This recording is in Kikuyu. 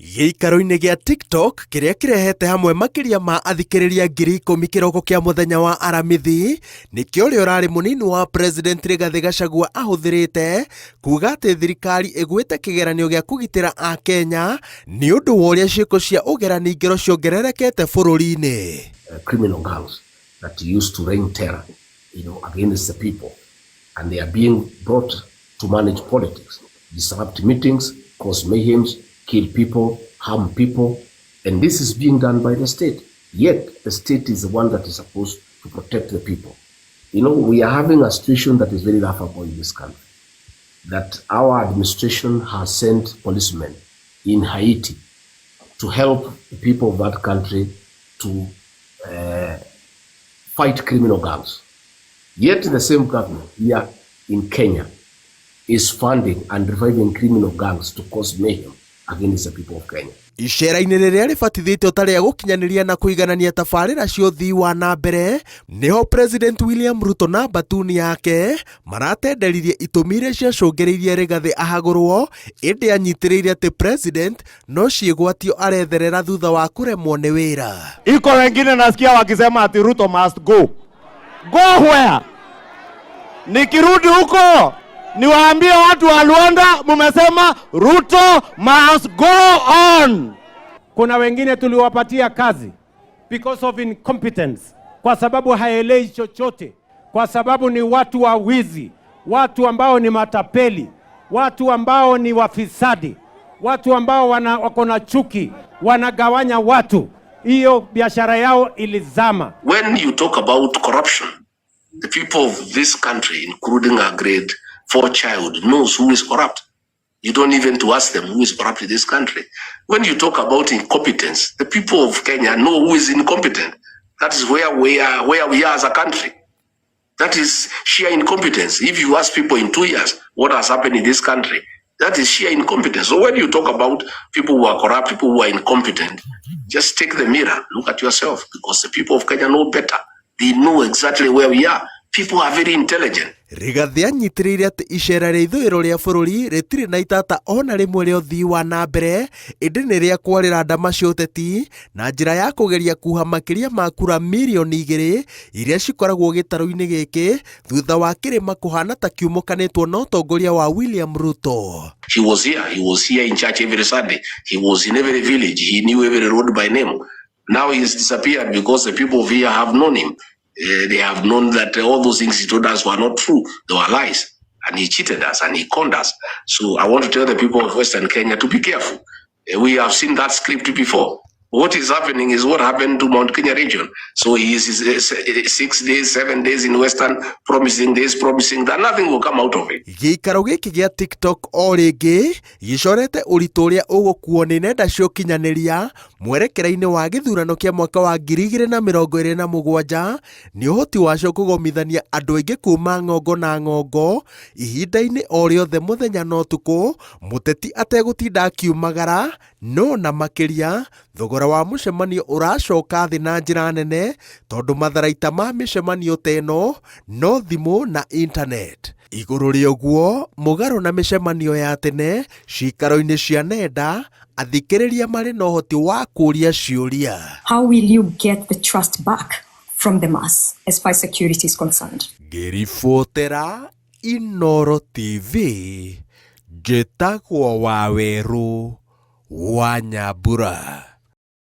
Gĩikaro-inĩ gĩa TikTok kĩrĩa kĩrehete hamwe makĩria ma athikĩrĩria 10,000 kĩroko kĩa mũthenya wa Aramithi, nĩkĩo ũrĩa ũrarĩ mũnini wa President Rigathĩ Gachagua ahũthĩrĩte kuga atĩ thirikari ĩgwĩte kĩgeranio gĩa kũgitĩra Akenya nĩ ũndũ wa ũrĩa ciĩko cia ũgerani ngero ciongererekete bũrũri-inĩ. Criminal gangs that used to rain terror against the people, and they are being brought to manage politics, disrupt meetings, cause mayhems, kill people, harm people, and this is being done by the state. Yet the state is the one that is supposed to protect the people. We are having a situation that is very laughable in this country, that our administration has sent policemen in Haiti to help the people of that country to fight criminal gangs. Yet the same government here in Kenya is funding and reviving criminal gangs to cause mayhem against the people of Kenya. Icera-inĩ rĩrĩa rĩbatithĩtio ta rĩa gũkinyanĩria na kũiganania tabarĩra cia ũthii wa na mbere, nĩho President William Ruto na mbatuni yake maratenderirie itũmi iria ciacũngĩrĩirie Rigathĩ ahagũrwo, ĩndĩ anyitĩrĩire atĩ President no ciĩgwatio aretherera thutha wa kũremwo nĩ wĩra. Iko wengine nasikia wakisema ati Ruto must go. Go where? Nikirudi huko niwaambie watu wa Luanda mumesema Ruto must go on. Kuna wengine tuliwapatia kazi because of incompetence, kwa sababu haelewi chochote, kwa sababu ni watu wa wizi, watu ambao ni matapeli, watu ambao ni wafisadi, watu ambao wako na chuki, wanagawanya watu. Hiyo biashara yao ilizama. When you talk about corruption, the people of this country, including a grade 4 child, knows who is corrupt. You don't even to ask them who is corrupt in this country. When you talk about incompetence, the people of Kenya know who is incompetent. That is where we are as a country. That is sheer incompetence. If you ask people in 2 years what has happened in this country, that is sheer incompetence. So when you talk about people who are corrupt, people who are incompetent, just take the mirror, look at yourself, because the people of Kenya know better. They know exactly where we are. People are very intelligent. Rigathĩ anyitĩrĩire atĩ icera rĩa ithũĩro rĩa bũrũri rĩtirĩ na itata ona rĩmwe rĩa ũthii wa na mbere, ĩndĩ nĩ rĩa kwarĩra ndama cia ũteti na njĩra ya kũgeria kuha makĩria ma kura 2 mirioni iria cikoragwo gĩtarũ-inĩ gĩkĩ thutha wa kĩrĩma kũhana ta kiumũkanĩtwo na ũtongoria wa William Ruto. He was here. He was here in church every Sunday. He was in every village. He knew every road by name. Now he's disappeared because the people of here have known him. They have known that all those things he told us were not true. They were lies. And he cheated us and he conned us. So I want to tell the people of Western Kenya to be careful. We have seen that script before. What is happening is what happened to Mount Kenya region. So he is 6 days, 7 days in Western, promising this, promising that. Nothing will come out of it. Gĩikaro gĩkĩ gĩa TikTok o rĩngĩ gĩcorete ũritũ ũrĩa ũgũkuo nĩ nenda cia ũkinyanĩria mwerekera-inĩ wa gĩthurano kĩa mwaka wa 2027 nĩ ũhoti wacio kũgomithania andũ aingĩ kuma ng'ongo na ng'ongo ihinda-inĩ o rĩothe mũthenya na ũtukũ, mũteti ategũtinda akiumagara no na makĩria thogora wa mũcemanio ũracoka thĩ na njĩra nene tondũ matharaita ma mĩcemanio ta ĩno no thimũ na internet. Igũrũ rĩa ũguo, mũgarũ na mĩcemanio ya tene ciikaro-inĩ cia nenda, athikĩrĩria marĩ na ũhoti wa kũũria ciũria. How will you get the trust back from the mass as far as security is concerned? Ngĩribotera Inooro TV, njĩtagwo Wawerũ wa Nyambura.